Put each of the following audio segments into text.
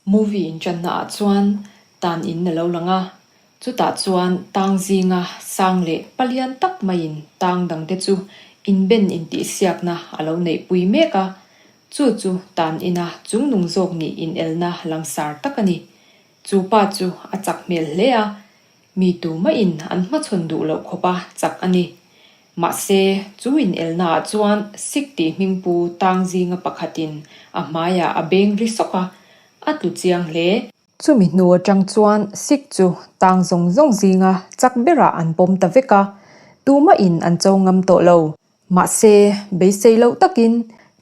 Movie inṭanna ah chuan tan in a lo lang a, chutah chuan tang zinga sang leh palian tak maiin tang dangte chu inben intihsiakna a lo neihpui mek a, chu chu tan ina chungnung zawk nih inelna langsar tak a ni. Chu pa chu a chak hmel hle a, mi tumahin an hmachhawn duh loh khawpa chak a ni. Mahse, chu inelnaah chuan Sikh tih hmingpu tang zinga pakhatin a hmaiah a beng ri sawk a, a tlu chiang hle. Chumi hnu atang chuan Sikh chu tang zawng zawng zinga chak berah an pawm ta vek a, tumahin an cho ngam tawh lo. Mahse, beisei loh takin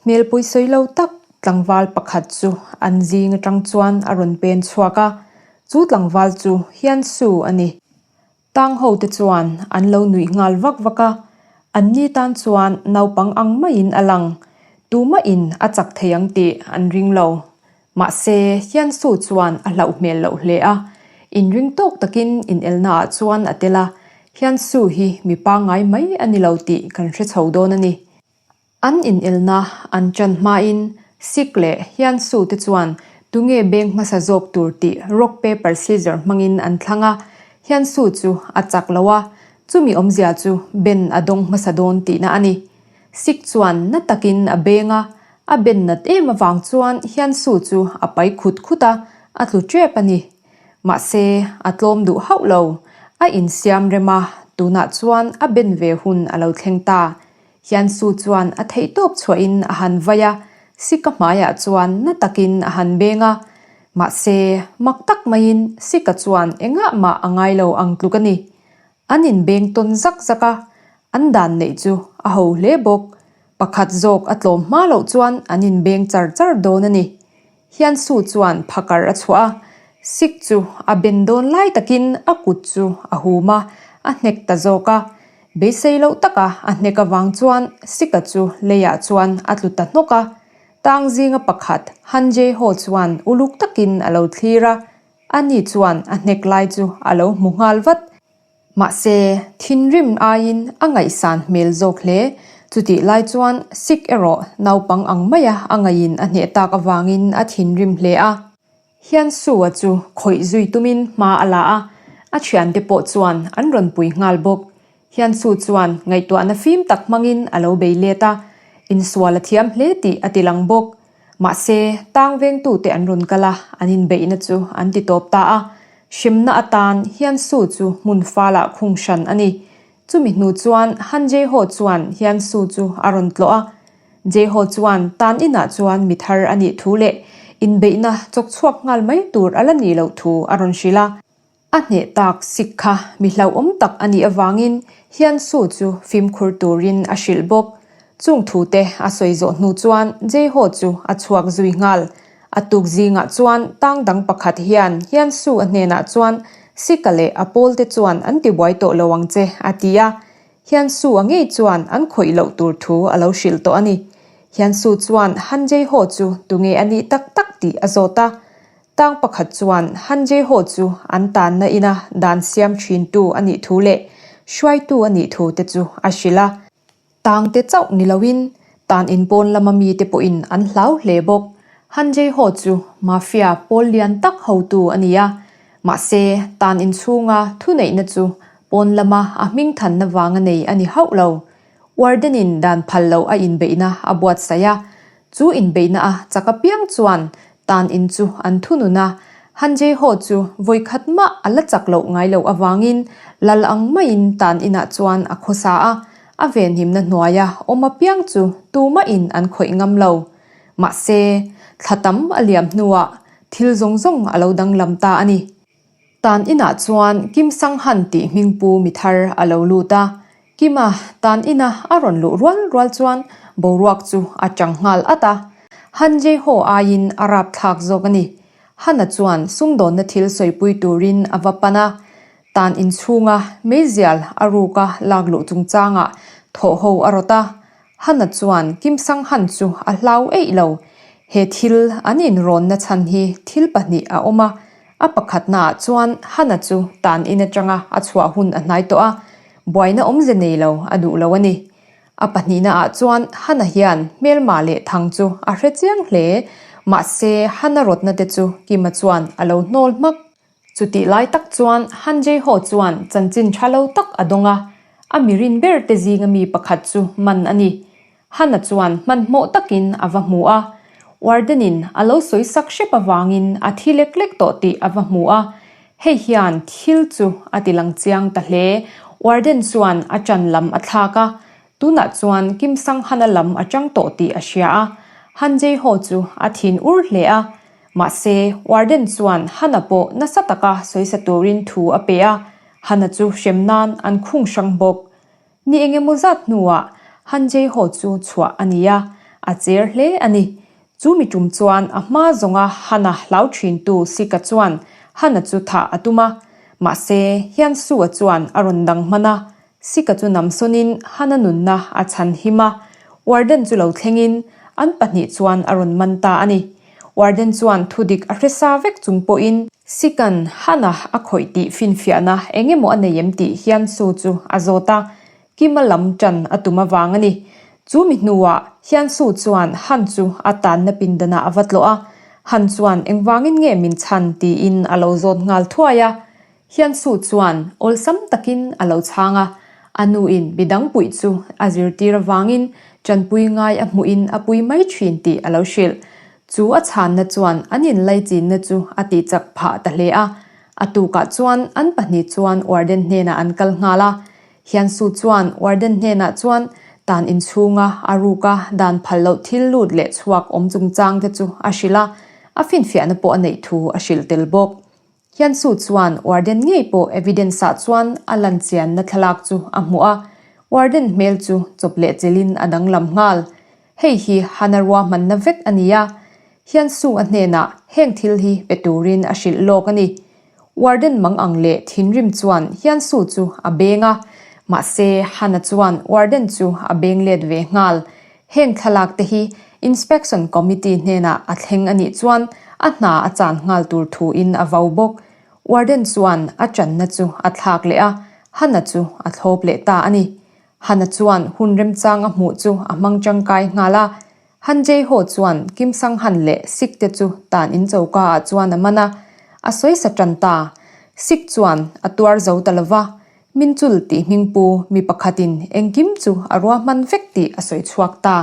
hmel pawisawi lo tak tlangval pakhat chu an zing atang chuan a rawn pen chhuak a, chu tlangval chu Hiansu a ni. Tang ho te chuan an lo nuih nghal vak vak a, an ni tan chuan naupang ang maiin a lang, tumahin a chak thei ang tih an ring lo. Mahse, Hiansu chuan a hlauh hmel loh hle a, inring tawk takin inelnaah chuan a tel a, Hiansu hi mi pangngai mai a ni lo tih kan hre chho dawn a ni. An inelna an ṭan hmain Sikh leh Hiansu te chuan tunge beng hmasa zawk tur tih rock paper scissor hmangin an thlang a, Hiansu chu a chak lo a, chumi awmzia chu ben a dawng hmasa dawn tihna a ni. Sikh chuan na takin a beng a, a ben nat em avang chuan Hiansu chu a pai khut khut a, a tlu ṭep a ni. Mahse, a tlawm duh hauh lo. A insiam rem a, tunah chuan a ben ve hun a lo thleng ta. Hiansu chuan a theihtawp chhuahin a han vai a, Sika hmaiah chuan na takin a han beng a. Mahse, mak tak maiin Sika chuan engah mah a ngai lo ang tluk a ni. An inbeng tawn zak zak a, an dan neih chu a ho hle bawk. Pakhat zawk a tlawm hma loh chuan an inbeng char char dawn a ni. Hiansu chuan phakar a chhuah a, Sik chu a ben dawn lai takin a kut chu a hum a, a hnek ta zawk a. Beisei loh taka a hnek avang chuan Sika chu leiah chuan a tlu ta hnawk a. Tang zinga pakhat Han Jae Ho chuan uluk takin a lo thlir a, ani chuan a hnek lai chu a lo hmu nghal vat. Mahse, thinrim aiin a ngaihsan hmel zawk hle. Chutih lai chuan Sikh erawh naupang ang maia a ngaihin a hneh tak avangin a thinrim hle a. Hiansua chu khawih zui tumin hma a la a, a thiante pawh chuan an rawn pui nghal bawk. Hiansu chuan ngaihtuahna fim tak hmangin a lo bei let a, insual a thiam hle tih a ti lang bawk. Mahse, tang vengtute an rawn kal a, an inbeihna chu an ti tawp ta a. Hremna atan Hiansu chu hmun falah khung hran a ni. Chumi hnu chuan Han Jae-ho chuan Hiansu chu a rawn tlawh a. Jae-ho chuan tan inah chuan mi thar a nih thu leh inbeihna chawk chhuak nghal mai tur a la nih loh thu a rawn hrilh a. A hneh tak sik kha mi hlauhawm tak a nih avangin Hiansu chu fimkhur turin a hrilh bawk. Chung thute a sawi zawh hnu chuan Jae-ho chu a chhuak zui nghal. A tuk zingah chuan tang dang pakhat hian Hiansu a hnenah chuan Sika leh a pawlte chuan an tibuai tawh lo ang che a ti a. Hiansu a ngei chuan an khawih loh tur thu a lo hrilh tawh a ni. Hiansu chuan Han Jae-ho chu tunge a nih tak tak tih a zawt a. Tang pakhat chuan Han Jae-ho chu an tanna ina dan siam thintu a nih thu leh hruaitu a nih thu te chu a hrilh a. Tang te chauh ni loin tan in pawn lama mite pawhin an hlau hle bawk. Han Jae-ho chu mafia pawl lian tak hotu a ni a, mahse tan in chhunga thuneihna chu pawn lama a hmingthanna vanga nei a ni hauh lo. Warden-in dan phal loh a inbeihna a buatsaih a, Chu inbeihna a chak apiang chuan tan in chu an thunun a, Han Jae Ho chu vawikhat mah a la chak loh ngai loh avangin lal ang maiin tan inah chuan a khawsa a, a venhimna hnuaia awm apiang chu tumahin an khawih ngam lo. Mahse, thla tam a liam hnuah thil zawng zawng a lo danglam ta a ni. Tan inah chuan Kim Sang Han tih hmingpu mi thar a lo lut a, Kima tan ina a rawn luh rual rual chuan boruak chu a chang nghal at a. Han Jae Ho aiin a rapthlak zawk a ni. Hana chuan sumdawnna thil sawipui turin a va pan a, tan inchhunga meizial a ruka lak luh chungchangah thawh ho a rawt a. Hana chuan Kim Sang Han chu a hlau eih lo. He thil an inrawnna chhan hi thil pahnih a awm a. A pakhatnaah chuan Hana chu tan in atanga a chhuah hun a hnai tawh a, buaina awmze nei lo a duh lo a ni. A pahnihnaah chuan Hana hian hmelma leh thang chu a hre chiang hle. Mahse, Hana rawtna te chu Kima chuan a lo hnawl hmak. Chutih lai tak chuan Han Jae-ho chuan chanchin tha lo tak a dawng a, a mirin ber te zinga mi pakhat chu man a ni. Hana chuan hmanhmawh takin a va hmu a, Warden-in a lo sawi sak hrep avangin a thi lek lek tawh tih a va hmu a, hei hian thil chu a ti lang chiang ta hle. Warden chuan a ṭan lam a thlak a, tunah chuan Kim Sang-hana lam a ṭang tawh tih a hria a, Han Jae-ho chu a thin ur hle a, mahse Warden chuan Hana pawh nasa taka sawisa turin thu a pe a, Hana chu hrem nan an khung hrang bawk. Ni eng emaw zat hnuah Han Jae-ho chu chhuah a ni a, a cher hle a ni. Chu mi tum chuan a hma zawnga Hana hlau thintu Sika chuan Hana chu thah a tum a. Mahse, Hian-Su-a chuan a rawn dang hman a, Sika chu namsawnin Hana nunna a chhan him a. Warden chu lo thlengin an pahnih chuan a rawn man ta a ni. Warden chuan thudik a hresa vek chung pawhin Sikan Hana a khawih tih finfiahna eng emaw a nei em tih hian Su chu a zawt a, Kima lam tan a tum avang a ni. Chu mi hnuah hian Su chuan Han chu a tanna pindanah a va tlawh a, Han chuan engvangin nge min chhan tiin a lo zawt nghal thuai a. Hian Su chuan awlsam takin a lo chhang a, a nuin midang puih chu a zirtir avangin tanpui ngai a hmuhin a pui mai thin tih a lo hrilh. Chu a chhanna chuan an inlaichinna chu a tihchak phah ta hle a. A tukah chuan an pahnih chuan warden hnenah an kal nghal a. Hiansu chuan warden hnenah chuan tan inchhunga a ruka dan phal loh thil lut leh chhuak awm chungchang te chu a hrilh a, a finfiahna pawh a neih thu a hrilh tel bawk. Hiansu chuan warden ngei pawh evidence ah chuan a lan chianna thlalak chu a hmuh a, warden hmel chu chawp leh chelin a danglam nghal. Hei hi Hana ruahmanna vek a ni a, Hiansu a hnenah heng thil hi pe turin a hrilh lawk a ni. Warden mang ang leh thinrim chuan Hiansu chu a beng a, mahse Hana chuan warden chu a beng let ve nghal. Heng thlalak te hi Inspection Committee hnenah a thleng a nih chuan a hna a chan nghal tur thuin a vau bawk. Warden chuan a channa chu a thlak leh a, Hana chu a thlawp leh ta a ni. Hana chuan hun remchang a hmuh chu a hmang tangkai nghal a. Han Jae Ho chuan Kim Sang Han leh Sik te chu tan in choka ah chuan a man a, a sawisa tan ta. Sik chuan a tuar zo ta lova, Min chul tih hming pu mi pakhatin engkim chu a ruahman vek tih a sawi chhuak ta.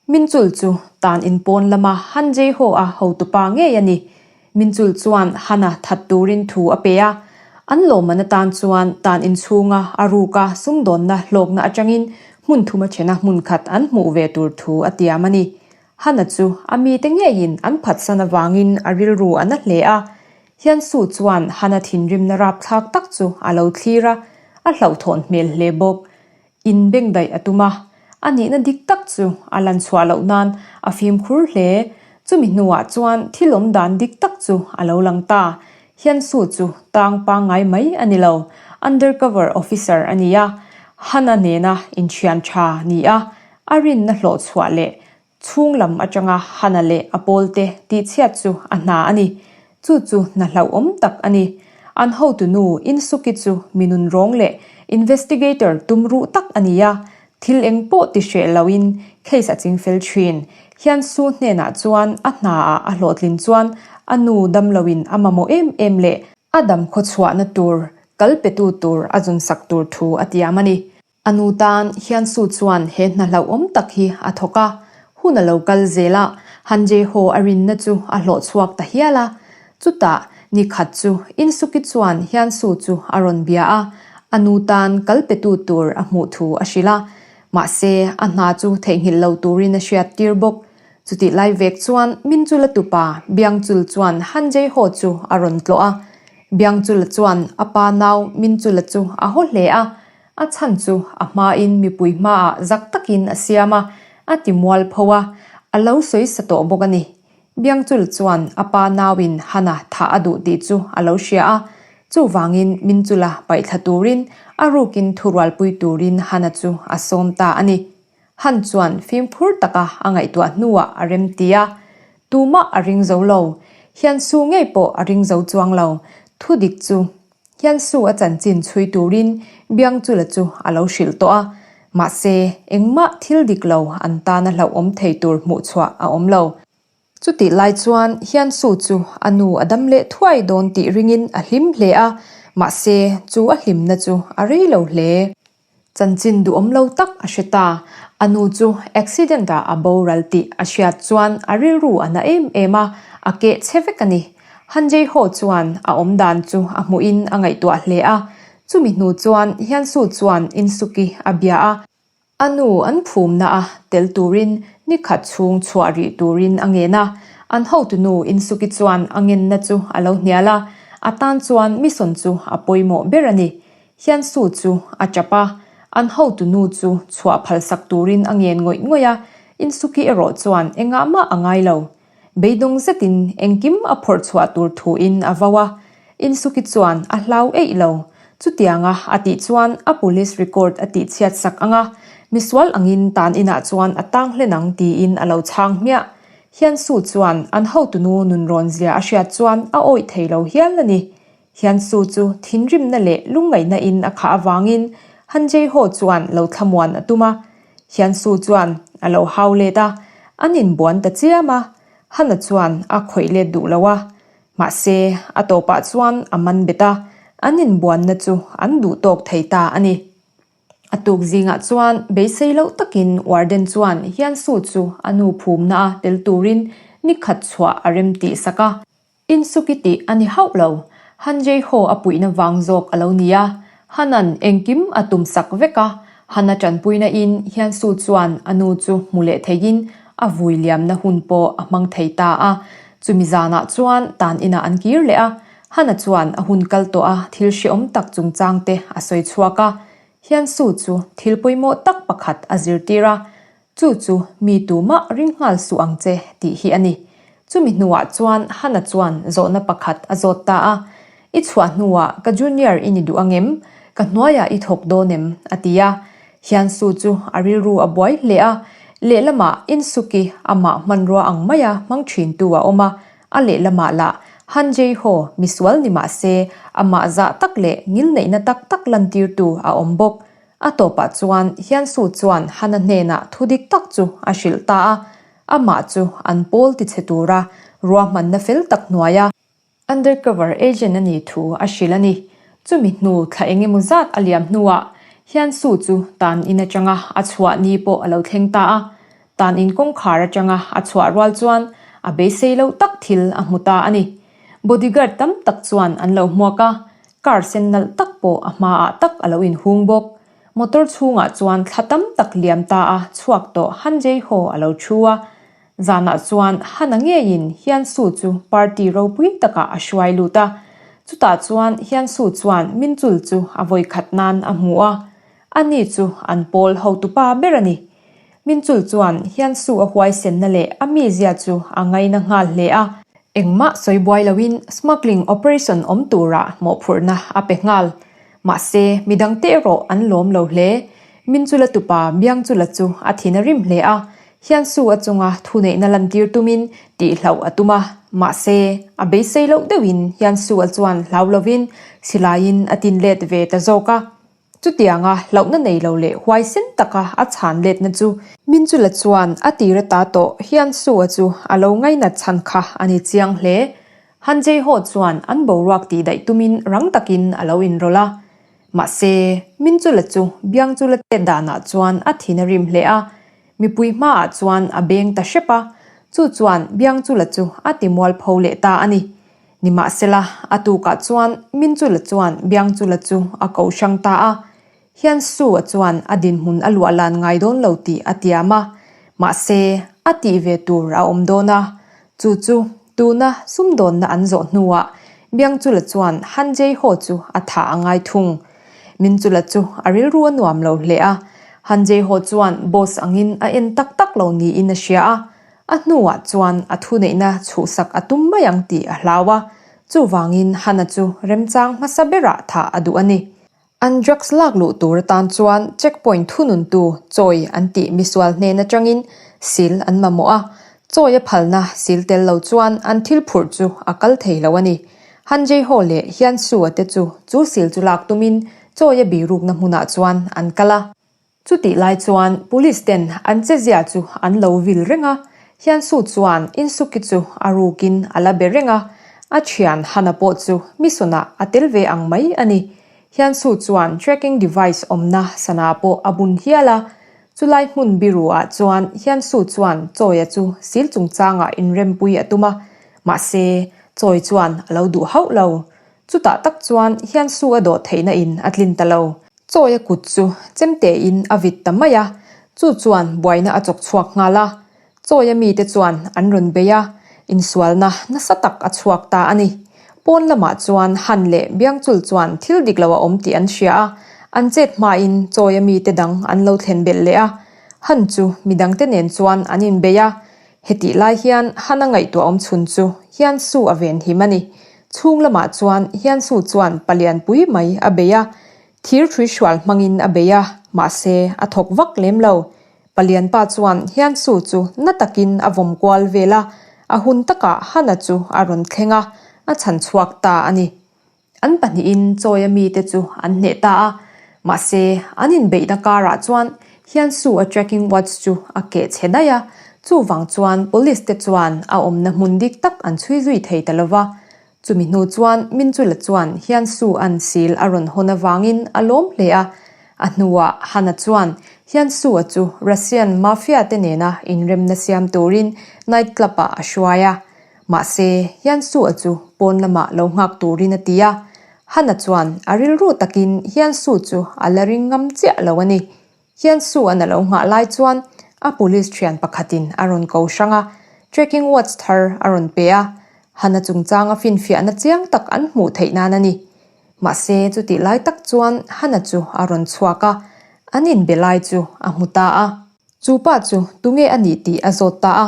Min chul chu tan in pawn lama Han Jae Ho a hotupa ngei a ni. Min chul chuan Hana that turin thu a pe a. An lawmman atan chuan tan in chhunga a ruka sumdawnna hlawkna atangin hmun thuma thena hmun khat an hmuh ve tur thu a tiam a ni. Hana chu a mite ngeiin an phatsan avangin a rilru a na hle a. Hiansu chuan Hana thinrimna rapthlak tak chu a lo thlir a, a hlauhthawn hmel hle bawk. In bengdaih a tum a, a nihna dik tak chu a lan chhuah loh nan a fimkhur hle. Chumi hnuah chuan thil awm dan dik tak chu a lo lang ta. Hiansu chu tang pangngai mai a ni lo, undercover officer a ni a, Hana nena inthian tha ni a, a rinna hlawh chhuah leh Chhung lam atanga Hana leh a pawlte tihchhiat chu a hna a ni. Chu chu hna hlauhawm tak a ni. An hotunu Insuki chu mi nunrawng leh investigator tum ruh tak a ni a, thil eng pawh ti hreh loin case a ching fel thin. Hian Su hnenah chuan a hnaah a hlawhtlin chuan a nu damloin a mamawh em em leh a dam khawchhuahna tur kal petu tur a zunsak tur thu a tiam a ni. A nu tan hian Su chuan he hna hlauhawm tak hi a thawk a, hun a lo kal zel a, Han Jae Ho a rinna chu a hlawh chhuak ta hial a. Chutah, ni khat chu Insuki chuan hian Su chu a rawn bia a, a nu tan kal petu tur a hmuh thu a hrilh a. Mahse, a hna chu theihnghilh lo turin a hriat tir bawk. Chutih lai vek chuan Minchula tupa Biangchul chuan Han Jae Ho chu a rawn tlawh a. Biangchula chuan a pa nau Minchula chu a haw hle a, A chhan chu a hmain mipui hmaah zak takin a siam a, a ti mual pho a, a lo sawi sa tawh bawk a ni. Biangchul chuan a pa nauin Hana thah a duh tih chu a lo hria a, chuvangin Minchula paihthla turin a rukin thurualpui turin Hana chu a sawm ta a ni. Han chuan fimkhur taka a ngaihtuah hnuah a remti a, tumah a ring zo lo, Hiansu ngei pawh a ring zo chuang lo, thudik chu Hiansu a chanchin chhui turin Biangchula chu a lo hrilh tawh a, mahse engmah thil dik lo an tana hlauhawm thei tur hmuh chhuah a awm lo. Chutih lai chuan Hiansu chu a nu a dam leh thuai dawn tih ringin a hlim hle a, mahse chu a hlimna chu a rei lo hle. Chanchin duhawm lo tak a hre ta. A nu chu accident ah a boral tih a hriat chuan a rilru a na em em a, a keh chhe vek a ni. Han Jei Ho chuan a awmdan chu a hmuhin a ngaihtuah hle a. Chumi hnu chuan Hiansu chuan Insuki a bia a. A nu an phumna a tel turin ni khat chhung chhuah rih turin a ngen a. An hotunu Insuki chuan a ngenna chu a lo hnial a, a tan chuan mission chu a pawimawh ber a ni. Hiansu chu a tap a, an hotunu chu chhuah phalsak turin a ngen ngawih ngawih a, Insuki erawh chuan engah mah a ngai lo. Beidawng zetin engkim a phawrh chhuah tur thuin a vau a, Insuki chuan a hlau eih lo. Chutianga a tih chuan a police record a tih chhiat sak ang a, misual angin tan inah chuan a tang hlen ang tiin a lo chhang hmiah. Hiansu chuan an hotunu nunrawn zia a hriat chuan a awih thei lo hial a ni. Hiansu chu thinrimna leh lungngaihna in a khah avangin Han Jei Ho chuan lo thlamuan a tum a. Hiansu chuan a lo hau let a, an inbuan ta chiam a, Hana chuan a khawih let duh lo a. Mahse, a tawpah chuan a man bet a, an inbuanna chu an duh tawk thei ta a ni. A tuk zingah chuan beisei loh takin warden chuan Hiansu chu a nu phumna a tel turin ni khat chhuah a rem tih sak a. Insuki tih a ni hauh lo. Han Jei Ho a puihna vang zawk a lo ni a. Hanan engkim a tum sak vek a. Hana tanpuina in Hiansu chuan a nu chu hmu leh theiin a vui liamna hun pawh a hmang thei ta a. Chumi zanah chuan tan inah an kir leh a. Hana chuan a hun kal tawh a thil hrehawm tak chungchang te a sawi chhuak a. Hiansu chu thil pawimawh tak pakhat a zirtir a. Chu chu mi tumah ring nghal suh ang che tih hi a ni. Chumi hnuah chuan Hana chuan zawhna pakhat a zawt ta a, I chhuah hnuah ka junior i ni duh ang em? Ka hnuaiah i thawk dawn em? a ti a. Hiansu chu a rilru a buai hle a, lehlamah Insuki amah hmanrua ang maia hmang thintu a awm a, a lehlamah lah Han Jei Ho misual ni mah se amah zah tak leh ngilneihna tak tak lantirtu a awm bawk. A tawpah chuan Hiansu chuan Hana hnenah thu dik tak chu a hrilh ta a, amah chu an pawl tichhe tura ruahmanna fel tak hnuaia undercover agent a nih thu a hrilh a ni. Chumi hnu thla eng emaw zat a liam hnuah Hiansu chu tan in atanga a chhuah ni pawh a lo thleng ta a, tan in kawngkhar atanga a chhuah rual chuan a beisei loh tak thil a hmu ta a ni. Bodyguard tam tak chuan an lo hmuak a, Car sen nalh tak pawh a hmaah tak a lo inhung bawk. Motor chhungah chuan thla tam tak liam ta a chhuak tawh Han Jei Ho a lo thu a. Zanah chuan Hana ngeiin Hian Su chu party ropui takah a hruai lut a. Chutah chuan Hian Su chuan Min Chul chu a vawikhat nan a hmu a. Ani chu an pawl hotupa ber a ni. Min Chul chuan Hian Su a huaisenna leh a mizia chu a ngaina nghal hle a. Engmah sawi buai loin smuggling operation awm tura mawhphurhna a pe nghal. Mahse, midangte erawh an lawm lo hle. Minchula tupa Biangchula chu a thin a rim hle a, Hiansu a chunga thuneihna lantir tumin tihhlauh a tum a. Mahse, a beisei loh deuhin Hiansu a chuan hlau lovin silaiin a tin let ve ta zawk a. Chutianga hlauhna nei lo leh huaisen taka a chhan letna chu Minchula chuan a tir ata tawh hian Sue-a chu a lo ngainat chhan kha a ni chiang hle. Han Jei Ho chuan an boruak tih daih tumin rang takin a lo inrawlh a. Mahse, Minchula chu Biangchula chet danah chuan a thin a rim hle a, mipui hmaah chuan a beng ta hrep a, chu chuan Biangchula chu a ti mualpho leh ta a ni. Nimahsela, a tukah chuan Minchula chuan Biangchula chu a ko hrang ta a, Hiansu-a chuan a dinhmun a luah lan ngai dawn lo tih a tiam a, mahse, a tih ve tur a awm dawn a, chu chu tuna sumdawnna an zawh hnuah Biangchula chuan Han Jei Ho chu a thah a ngai thung. Minchula chu a rilru a nuam lo hle a, Han Jei Ho chuan boss angin a en tak tak lo niin a hria a, A hnuah chuan a thuneihna chhuhsak a tum mai ang tih a hlau a, chuvangin Hana chu remchang hmasa berah thah a duh a ni. An drugs lak luh tur atan chuan checkpoint thununtu chawi an tih misual hnen atangin sil an mamawh a, chawi a phalna sil tel lo chuan an thil phurh chu a kal thei lo a ni. Han Jei Ho leh Hian Su-a te chu chu sil chu lak tumin chawi a birukna hmunah chuan an kal a. Chutih lai chuan Police ten an chezia chu an lo vil reng a, Hiansu chuan Insuki chu a rukin a la be reng a, a thian Hana pawh chu mission-ah a tel ve ang mai a ni. Hiansu chuan tracking device awmna sana pawh a bun hial a, chulai hmun biru-ah chuan Hiansu chuan Chawia chu sil chungchangah inrempui a tum a, mahse Chawi chuan a lo duh hauh lo. Chutah tak chuan Hiansu a dawh theihna in a tlin ta lo. Chawi a kut chu chemtein a vit ta mai a, chu chuan buaina a chawk chhuak nghal a. Chawi a mite chuan an rawn bei a, insualna nasa tak a chhuak ta a ni. Pawn lamah chuan Han leh Biangchul chuan thil dik lo a awm tih an hria a, an chet hmain Chawi a mite dang an lo thlen belh leh a. Han chu midangte nen chuan an inbei a, Hetih lai hian Hana ngaihtuah awm chhun chu Hiansu a ven him a ni. Chhung lamah chuan Hiansu chuan palian pui mai a bei a, thir hrui hrual hmangin a bei a, mahse a thawk vak lem lo. Palian pa chuan Hiansu chu na takin a vawm kual vel a, a hun takah Hana chu a rawn thleng a, a chhan chhuak ta a ni. An pahnihin Chawia mite chu an hneh ta a, mahse an inbeihna karah chuan Hiansu a tracking watch chu a keh chhe daih a, chuvang chuan police te chuan a awmna hmun dik tak an chhui zui thei ta lova. Chumi hnu chuan Minchula chuan Hiansu an sil a rawn hawn avangin a lawm hle a, a hnuah Hana chuan Hiansu-a chu Russian mafia te nena inremna siam turin night club-ah a hruai a. Mahse, Hiansu-a chu pawn lamah lo nghak turin a ti a. Hana chuan a rilru takin Hiansu chu a la ring ngam chiah lo a ni. Hiansu-a'n a lo nghah lai chuan a police thian pakhatin a rawn ko hrang a, tracking watch thar a rawn pe a. Hana chungchanga finfiahna chiang tak an hmuh theih nan a ni. Mahse, chutih lai tak chuan Hana chu a rawn chhuak a, an inbe lai chu a hmu ta a. Chu pa chu tunge a nih tih a zawt ta a,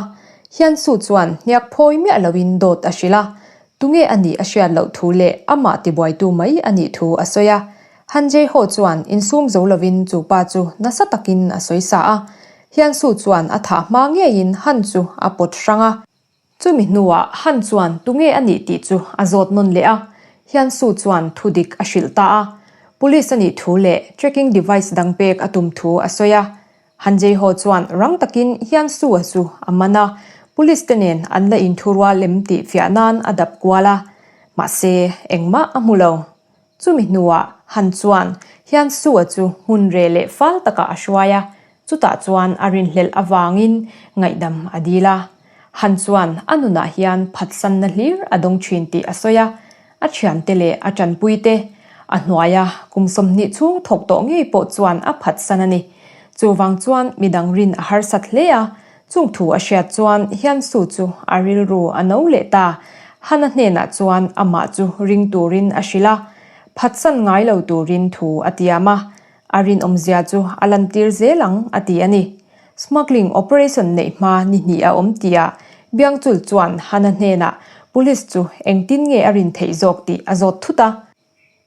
Hiansu chuan hniak phawi miah loin dawt a hrilh a, tunge a nih a hriat loh thu leh amah tibuaitu mai a nih thu a sawi a. Han Jae Ho chuan insum zo lovin chu pa chu nasa takin a sawi sa a, Hiansu chuan a thah hma ngeiin Han chu a pawt hrang a. Chumi hnuah Han chuan tunge a nih tih chu a zawt nawn leh a, Hiansu chuan thu dik a hrilh ta a. Police a nih thu leh tracking device dang pek a tum thu a sawi a. Han Jae-ho chuan rang takin Hiansu-a chu a man a, police te nen an la inthurual em tih fiah nan a dap kual a. Mahse, engmah a hmu lo. Chumi hnuah Han chuan Hiansu-a chu hmun reh leh fal takah a hruai a, chutah chuan a rinhlelh avangin ngaihdam a dil a. Han chuan a nunah hian phatsanna hlir a dawng thin tih a sawi a, a thiante leh a tanpuite, a hnuaia kum 20 chhung thawk tawh ngei pawh chuan a phatsan a ni. Chuvang chuan midang rin a harsat hle a, Chung thu a hriat chuan Hiansu chu a rilru a no leh ta. Hana hnenah chuan amah chu ring turin a hrilh a, phatsan ngai lo turin thu a tiam a, a rinawmzia chu a lantir zel ang a ti a ni. Smuggling operation neih hma ni hnih a awm tihah Biangchul chuan Hana hnenah police chu engtin nge a rin theih zawk tih a zawt thut a.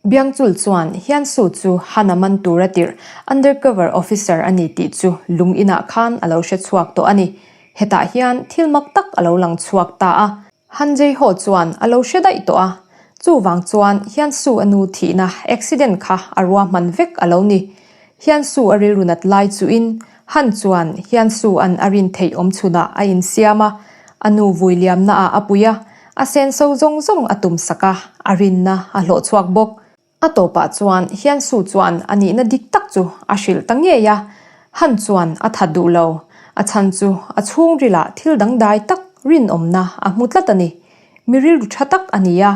Biangchul chuan Hiansu chu Hana man tura tirh undercover officer a ni tih chu lung inah khan a lo hre chhuak tawh a ni. Hetah hian thil mak tak a lo lang chhuak ta a. Han Jeiho chuan a lo hre daih tawh a, chuvang chuan Hiansu a nu thihna accident kha a ruahman vek a lo ni. Hiansu a rilru nat lai chuhin Han chuan Hiansu an a rin theih awm chhunah a insiam a, a nu vui liamnaah a pui a, a senso zawng zawng a tum sak a, a rinna a hlawh chhuak bawk. A tawpah chuan Hiansu chuan a nihna dik tak chu a hrilh ta ngei a, Han chuan a that duh lo, a chhan chu a chhungrilah thil dangdai tak rinawmna a hmu tlat a ni. Mi rilru tha tak a ni a,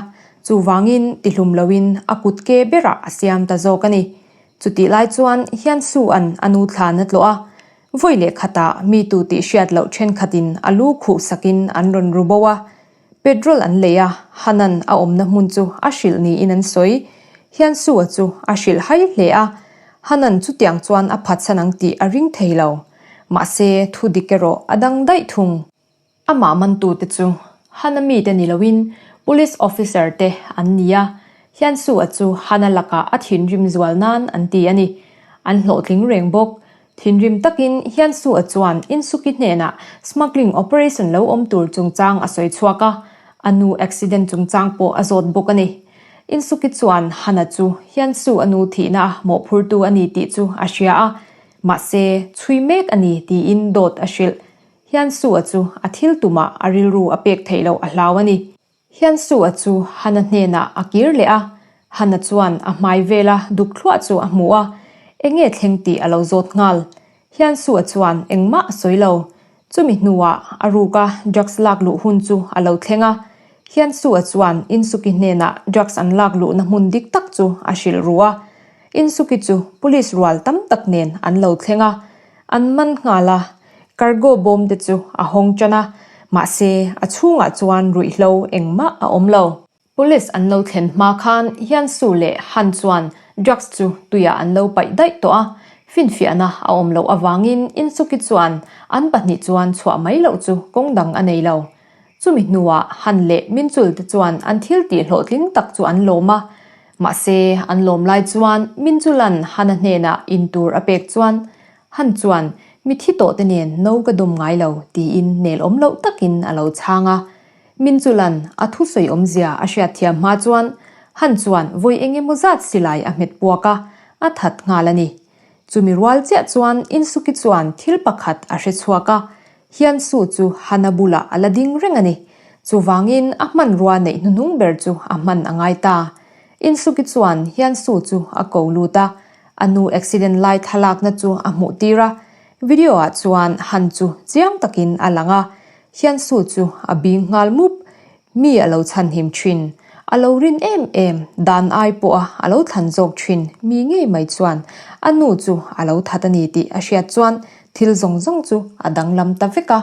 chuvangin tihlum loin a kut ke berah a siam ta zawk a ni. Chutih lai chuan Hiansu-a'n a nu thlan a tlawh a, vawi leh khatah mi tu tih hriat loh thenkhatin a lu khuh sakin an rawn ru bo a. Petrol an lei a, Hanan a awmna hmun chu a hrilh niin an sawi. Hiansu-a chu a hrilh hai hle a, Hanan chutiang chuan a phatsan ang tih a ring thei lo. Mahse, thu dik erawh a dang daih thung. Amah mantute chu Hana mite ni loin Police Officer te an ni a, Hiansu-a chu Hana lakah a thinrim zual nan an ti a ni. An hlawhtling reng bawk. Thinrim takin Hiansu-a chuan Insuki hnenah smuggling operation lo awm tur chungchang a sawi chhuak a, a nu accident chungchang pawh a zawt bawk a ni. Insuki chuan Hana chu Hiansu-a nu thihna a mawhphurtu a ni tih chu a hria a, mahse chhui mek a ni tiin dawt a hrilh. Hyun-soo-a chu a thil tumah a rilru a pek theih loh a hlau a ni. Hyun-soo-a chu Hana hnenah a kir leh a, Hana chuan a hmai vela duk thluah chu a hmu a, eng nge thleng tih a lo zawt nghal. Hyun-soo-a chuan engmah a sawi lo. Chumi hnuah a ruka drugs lak luh hun chu a lo thleng a, Hyun-soo-a chuan Insuki hnenah drugs an lak luhna hmun dik tak chu a hrilh ru a. Insuki chu police rual tam tak nen an lo thleng a, an man nghal a, cargo bawm te chu a hawng tan a, mahse a chhungah chuan ruihhlo engmah a awm lo. Police an lo thlen hma khan Hyun-soo leh Han chuan drugs chu tuiah an lo paih daih tawh a, finfiahna a awm loh avangin Insuki chuan an pahnih chuan chhuah mai loh chu kawng dang a nei lo. Chumi hnuah Han leh Minchul te chuan an thil tih hlawhtling tak chu an lawm a, mahse an lawm lai chuan Minchula'n Han-a hnenah in tur a pek chuan Han chuan mithi tawh te nen no ka dawm ngai lo tiin nel awm loh takin a lo chhang a. Minchula'n a thusawi awmzia a hriatthiam hma chuan Han chuan vawi eng emaw zat silai a hmet puak a, a that nghal a ni. Chumi rual chiah chuan Insuki chuan thil pakhat a hre chhuak a, Hiansu chu Hana bulah a la ding reng a ni. Chuvangin a hmanrua neih hnuhnung ber chu a hman a ngai ta. Insuki chuan Hiansu chu a ko lut a, a nu accident lai thlalakna chu a hmuh tir a. Video ah chuan Han chu chiang takin a lang a, Hiansu chu a bing nghal mup. Mi a lo chhanhim thin. A lo rin em em, dan ai pawha a lo thlan zawk thin mi ngei mai chuan a nu chu a lo that a ni tih a hriat chuan thil zawng zawng chu a danglam ta vek a.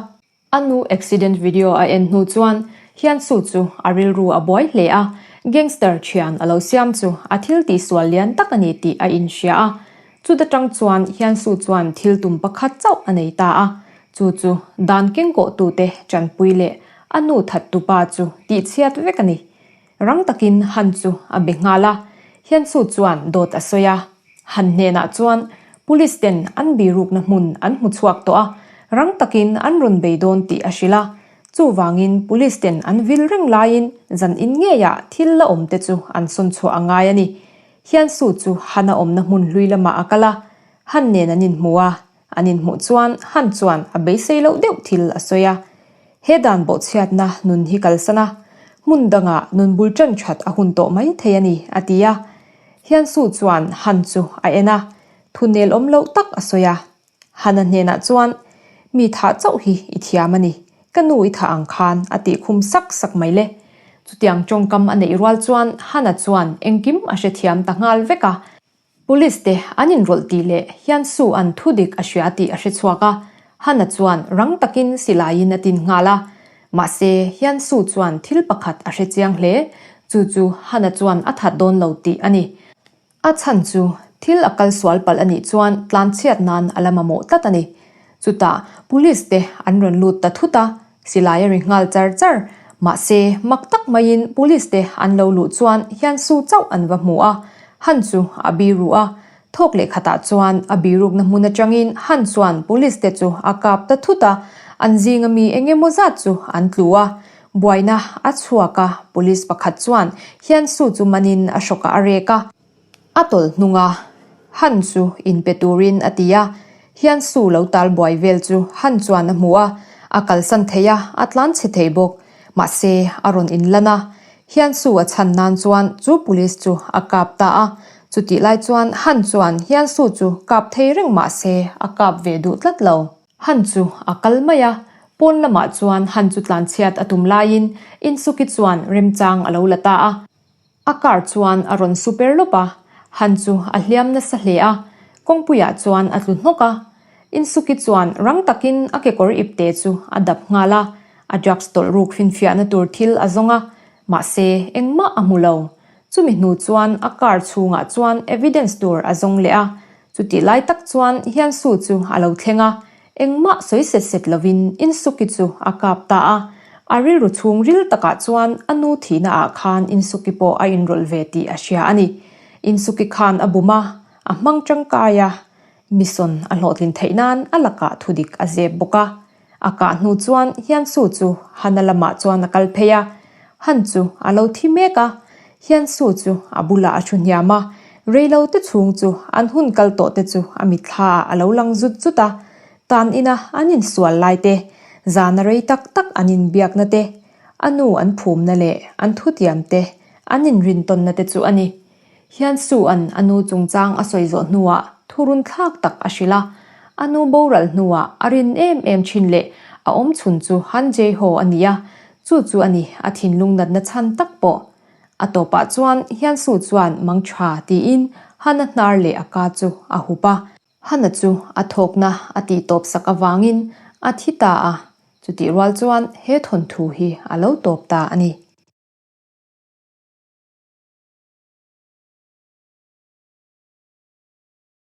A nu accident video a en hnu chuan Hiansu chu a rilru a buai hle a, gangster thian a lo siam chu a thil tihsual lian tak a ni tih a inhria a. Chuta tang chuan Hiansu chuan thil tum pakhat chauh a nei ta a, Chu chu dan kengkawhtute tanpui leh a nu thattupa chu tihchhiat vek a ni. Rang takin Han chu a be nghal a, Hiansu chuan dawt a sawi a. Han hnenah chuan Police ten an birukna hmun an hmu chhuak tawh a, rang takin an rawn bei dawn tih a hrilh a. Chuvangin Police ten an vil reng laiin zan in ngeiah thil la awm te chu an sawn chhuah a ngai a ni. Hiansu chu Han a awmna hmun hlui lamah a kal a, Han nen an inhmu a. An inhmuh chuan Han chuan a beisei loh deuh thil a sawi a. He dan bawhchhiatna nun hi kalsan a, hmun dangah nun bul tan that a hun tawh mai thei a ni, a ti a. Hiansu chuan Han chu a en a, thu nel awm loh tak a sawi a. Han-a hnenah chuan, Mi thah chauh hi i thiam a ni, ka nu i thah ang khan, a tih khum sak sak mai le. Chutiang tawngkam a neih rual chuan Han-a chuan engkim a hrethiam ta nghal vek a. Police te an inrawlh tih leh Hiansu an thudik a hria tih a hre chhuak a, Hana chuan rang takin silaiin a tin nghal a. Mahse, Hiansu chuan thil pakhat a hre chiang hle, chu chu Hana chuan a that dawn lo tih a ni. A chhan chu thil a kal sual palh a nih chuan tlanchhiat nan a la mamawh tlat a ni. Chutah Police te an rawn lut ta thut a, silai a ri nghal char char. Mahse, mak tak maiin Police te an lo luh chuan Hiansu chauh an va hmu a, Han chu a biru a. Thawk leh khatah chuan a birukna hmun atangin Han chuan Police te chu a kap ta thut a, an zinga mi eng emaw zat chu an tlu a. Buaina a chhuak a, Police pakhat chuan Hiansu chu manin a hrawkah a rek a. A tawlh hnung a, Han chu inpe turin a ti a. Hian Su lo tal buai vel chu Han chuan a hmu a, a kalsan thei a, a tlan chhe thei bawk. Mahse, a rawn inlan a. Hian Su a chhan nan chuan chu police chu a kap ta a. Chutih lai chuan Han chuan Hian Su chu kap thei reng mahse a kap ve duh tlat lo. Han chu a kal mai a, pawn lamah chuan Han chu tlanchhiat a tum laiin Insuki chuan remchang a lo la ta a. A car chuan a rawn su per lawp a, Han chu a hliam nasa hle a, kawngpuiah chuan a tlu hnawk a. Insuki chuan rang takin a kekawr ipte chu a dap nghal a, a drugs tawlh ruk finfiahna tur thil a zawng a, mahse engmah a hmu lo. Chumi hnu chuan a car chhungah chuan evidence tur a zawng leh a, chutih lai tak chuan Hiansu chu a lo thleng a, Engmah sawi set set lovin Insuki chu a kap ta a, a rilru chhung ril takah chuan a nu thihna ah khan Insuki pawh a inrawlh ve tih a hria a ni. Insuki khan a bum a, a hmang tangkai a, mission a hlawhtlin theih nan a lakah thudik a zep bawk a. A kah hnu chuan Hiansu chu Hana lamah chuan a kal phei a, Han chu a lo thi mek a, Hiansu chu a bulah a thu hniam a, reilo te chhung chu an hun kal tawh te chu a mitthla ah a lo lang zut zut a, tan ina an insual lai te, Zana rei tak tak an inbiakna te, a nu an phumna leh an thutiam te, an inrintawnna te chu a ni. Hiansu-a'n a nu chungchang a sawi zawh hnuah thurun thlak tak a hrilh a, a nu boral hnuah a rin em em thin leh a awm chhun chu Han Jae-ho a ni a, chu chu a ni a thinlung natna chhan tak pawh. A tawpah chuan Hiansu chuan mang tha tiin Han-a hnar leh a ka chu a hup a. Hana chu a thawkna a tihtawp sak avangin a thi ta a, chutih rual chuan he thawnthu hi a lo tawp ta a ni.